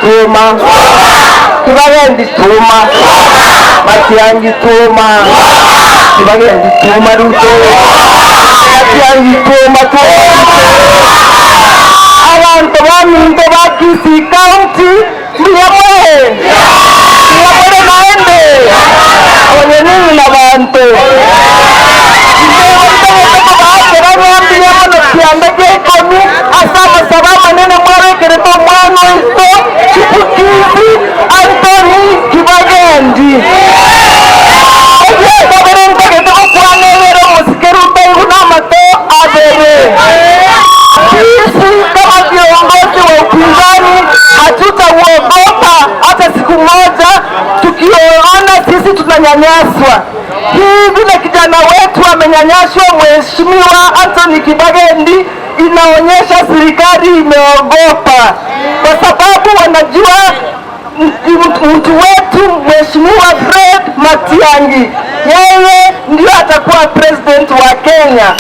Tuma Kibagendi tuma Matiang'i tuma Kibagendi tuma Ruto Matiang'i tuma tuma Abanto baminto ba Kisii County mbuya more? Mbuya more naende? Onye ninyi nabanto Nigo ntagete kobaakera ng'a mbuya mono kianda gia ikomi ase amasabo amanene mwabekerete omwana oito chipukizi Anthony Kibagendi. Egiakabere ntagete gokwana egere omosike Ruto aigwe namato abere. Sisi kama viongozi wa upinzani hatutauogopa hata siku moja, tukiona sisi tunanyanyaswa. Hii vile kijana wetu amenyanyaswa, Mheshimiwa Anthony Kibagendi, inaonyesha serikali imeogopa, kwa sababu wanajua mtu wetu Mheshimiwa Fred Matiang'i, yeye ndio atakuwa president wa Kenya.